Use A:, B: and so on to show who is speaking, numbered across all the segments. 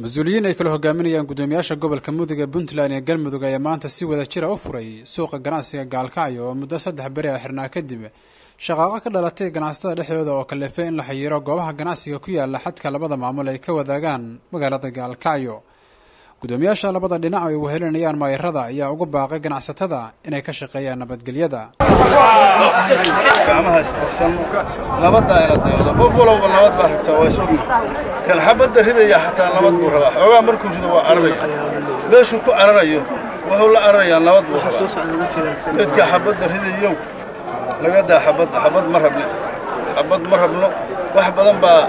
A: Mas-uuliyiin ay kala hogaaminayaan guddoomiyaasha gobolka Mudug ee Puntland iyo Galmudug ayaa maanta si wada jira u furay suuqa ganacsiga Gaalkacyo oo muddo 3 beri ah xirnaa kadib shaqaaqo ka dhalatay ganacsatada dhexdooda oo kaleefay in la xayiro goobaha ganacsiga ku yaala xadka labada maamul ay ka wadaagaan magaalada Gaalkacyo. Guddoomiyaasha labada dhinac ay wehelinayaan maayarada ayaa ugu baaqay ganacsatada inay ka shaqeeyaan nabadgelyada.
B: Nabadda ayna daydo, qof walba nabad baa rabtaa, waa isogna kan xabadda ridaya xataa nabad buu rabaa. Xoogaa markuu rido waa cararaya, meeshuu ku cararayo wuxuu la cararayaa nabad buu rabaa. Midka xabadda ridayow laga daa xabadda, xabad ma rabne, xabad ma rabno. Wax badan baa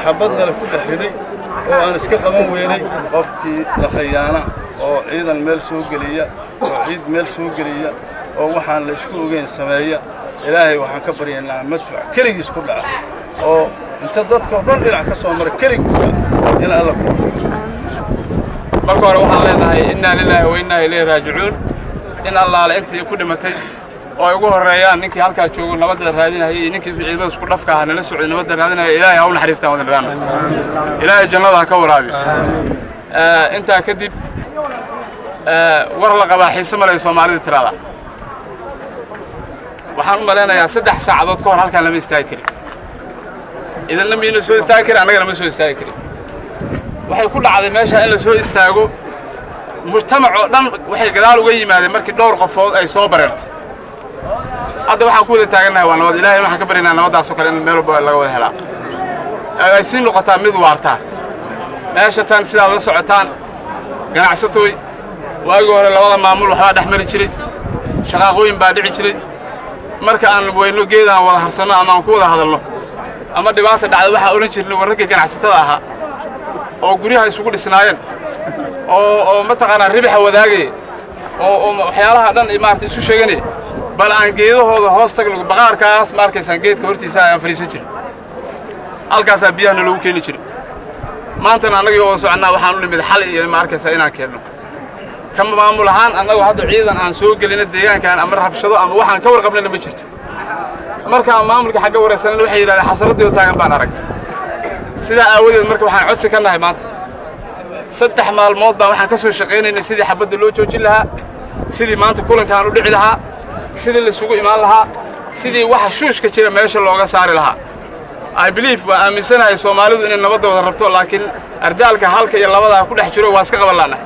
B: xabadnala ku dhex riday oo aan iska qaban weynay. Qofkii la khayaana oo ciidan meel soo geliya oo ciid meel soo geliya oo waxaan la isku ogeyn sameeya, Ilaahay waxaan ka baryaynaa madfac keligiis ku dhaca oo inta dadkao dhan dhinac ka soo mara keligii ku dhaca in Alla ku.
C: Marka hore waxaan leenahay innaa lilaahi wa innaa ilayhi raajicuun. In Allaale intii ku dhimatay oo ay ugu horreeyaan ninkii halkaa joogo nabadda raadinayay iyo ninkii ciidamada isku dhafka ah nala socday nabadda raadinaya, Ilaahay ha u naxariistaan wadan raana, Ilaahay jannada ha ka waraabiyo. Intaa kadib, war la qabaa xiise malay Soomaalida tiraada. Waxaan u malaynayaa 3 saacadood ka hor halkaan lama istaagi karin, idinna miyayna soo istaagi karin, annagana ma soo istaagi karin. Waxay ku dhacday meesha in la soo istaago mujtamac oo dhan waxay gadaal uga yimaadeen markii dhowr qofood ay soo bareertay. Hadda waxaan ku wada taagannahay waa nabad. Ilahay waxaan ka baryaynaa nabaddaasoo kale in meel walba laga wada helaa, ay sii noqotaa mid waartaa. Meesha tan sidaad la socotaan ganacsatooy, waagii hore labada maamul waxbaa dhex mari jiray, shaqaaqooyin baa dhici jiray. Marka aan weyno geedaan wada harsanno ama aan ku wada hadalno ama dhibaata dhacda, waxaa odhan jirnay warraggii ganacsatada ahaa oo guryaha isugu dhisnaayeen oo mataqaanaa ribixa wadaagaya oo waxyaalaha dhan maarata isu sheeganaya, bal aan geedahooda hoos tagno. Baqaarkaas ma arkaysaan, geedka hortiisa ayaan fadhiisan jirin, halkaasaa biyahana loogu keeni jiray. Maantana annagii wada soconnaa waxaan u nimid xal iyo ma arkaysaa inaan keenno. Ka maamul ahaan annagu hadda ciidan aan soo gelina deegaankan ama rabshado ama waxaan ka warqabnayna ma jirto. Markaan maamulka xagga waraysanana waxay yidhahdeen xasaradii oo taagan baan arag. Sidaa aawadeed marka waxaan codsi ka nahay, maanta 3 maalmood baan waxaan ka soo shaqaynaynay sidii xabadda loo joojin lahaa, sidii maanta kulankaan u dhici lahaa, sidii laisugu imaan lahaa, sidii waxa shuushka jira meesha looga saari lahaa. I believe, waa aaminsanahay Soomaalidu inay nabadda wada rabto, laakiin ardaalka halka iyo labadaa ku dhex jiro waa iska qaban laanahay.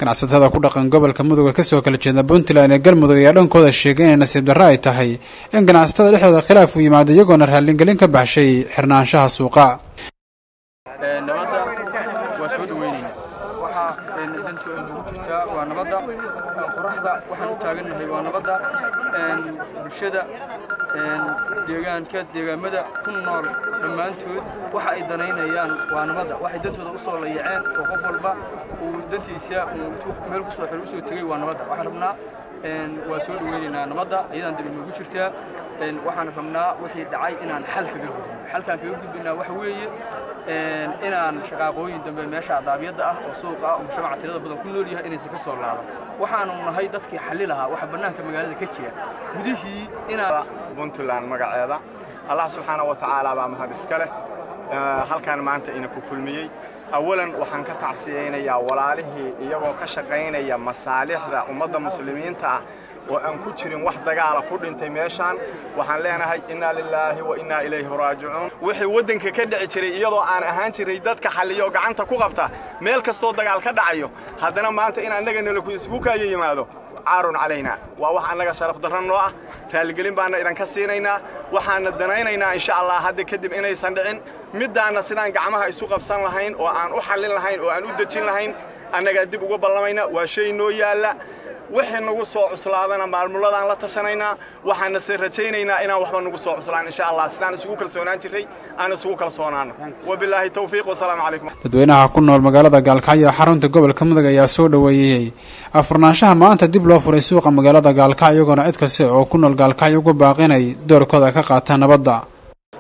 A: Ganacsatada ku dhaqan gobolka Mudug ee kasoo kala jeeda Puntland ee Galmudug ayaa dhankooda sheegay inay nasiib darro ay tahay in ganacsatada dhexdooda khilaaf uu yimaado, iyagoona raallingelin ka baxshay xirnaanshaha suuqa.
D: Nabadda waa soo dhaweynaynaa, waxaa dantu ay nagu jirtaa waa nabadda. Qoraxda waxaan u taagannahay waa nabadda. Bulshada deegaanka, deegaamada ku nool dhammaantood waxa ay danaynayaan waa nabadda. Waxay dantooda u soo layaceen oo qof walba uu dantiisa uu intuu meel ku soo xiro usoo tegey waa nabadda. Waxaan rabnaa, waa soo dhaweynaynaa nabadda, iyadaan dib inoogu jirtaa. Waxaan rabnaa wixii dhacay inaan xal kaga gudbino. Xalkaan kaga gudbinaa waxa weeye inaan shaqaaqooyin dambe meesha daabiyadda ah oo suuqa ah oo mujtamaca tirada badan ku nool yahay inaysan ka soo laaban. Waxaanu nahay dadkii xalli lahaa waxa bannaanka magaalada ka jira gudihii inaan
E: Puntland magaceeda. Allah subxaana wa tacaala baa mahad iska leh halkaan maanta ina ku kulmiyey. Awalan waxaan ka tacsiyeynayaa walaalihii iyagoo ka shaqaynaya masaalixda ummadda muslimiinta ah oo aan ku jirin wax dagaala ku dhintay meeshaan. Waxaan leenahay innaa lilaahi wa innaa ilayhi raajicuun. Wixii waddanka ka dhici jiray iyadoo aan ahaan jiray dadka xalliyo oo gacanta ku qabta meel kastoo dagaal ka dhacayo, haddana maanta in annaga nala isugu kaayo yimaado caarun calaynaa, waa wax annaga sharaf darro noo ah. Raaligelin baana idinka siinaynaa, waxaana danaynaynaa insha Allah hadda kadib inaysan dhicin. Middaanna sidaan gacmaha isu qabsan lahayn oo aan u xallin lahayn oo aan u dejin lahayn annagaa dib uga ballamayna. Waa shay noo yaalla, wixii nagu soo cuslaadana maalmuladaan la tashanaynaa. Waxaana se rajaynaynaa inaan waxba nagu soo cuslaan insha Allah, sidaan isugu kalsoonaan jirray aan isugu kalsoonaano. Wabilaahi tawfiiq, wasalaamu calaykum.
A: Dadweynaha ku nool magaalada Gaalkacyo ee xarunta gobolka Mudug ayaa soo dhoweeyey afurnaanshaha maanta dib loo furay suuqa magaalada Gaalkacyo, iyagoona cid kasta oo ku nool Gaalkacyo ugu baaqinay doorkooda ka qaataan nabadda.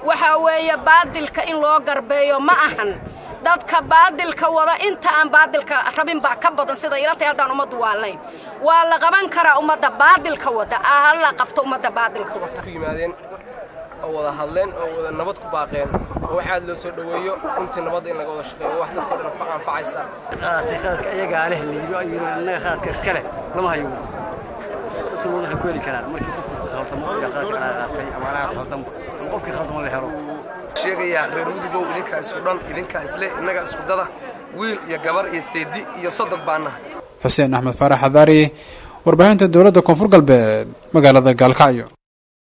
F: Waxaa weeye baadilka in loo garbeeyo ma ahan. Dadka baadilka wada inta aan baadilka rabin baa ka badan sida ila tahay. Haddaan ummaddu waalayn waa la qaban karaa ummadda baadilka wada, ha la qabto ummadda baadilka wada.
G: Ku yimaadeen oo wada hadleen oo wada nabad ku baaqeen oo wax aad loo soo dhoweeyo runtii nabadda in laga wada shaqeeyo wax dadka dhan anfacaysa.
H: Qaatay qaadka ayagaa leh liido ayuu annaga qaadka iska leh lama hayo. Dadku waxay ku heli karaan markii qofku khaldamo iyo qaadka anaa qaatay ama anaa khaldamo ama qofkii khaldamo la helo.
G: Sheegayaa reer Mudugow, idinkaa isku dhan, idinkaa isle, innagaa isku dada, wiil iyo gabar iyo seedi iyo sodog baan nahay.
A: Xuseen Axmed Faarax Xadaari, warbaahinta dowladda Koonfur Galbeed, magaalada Gaalkacyo.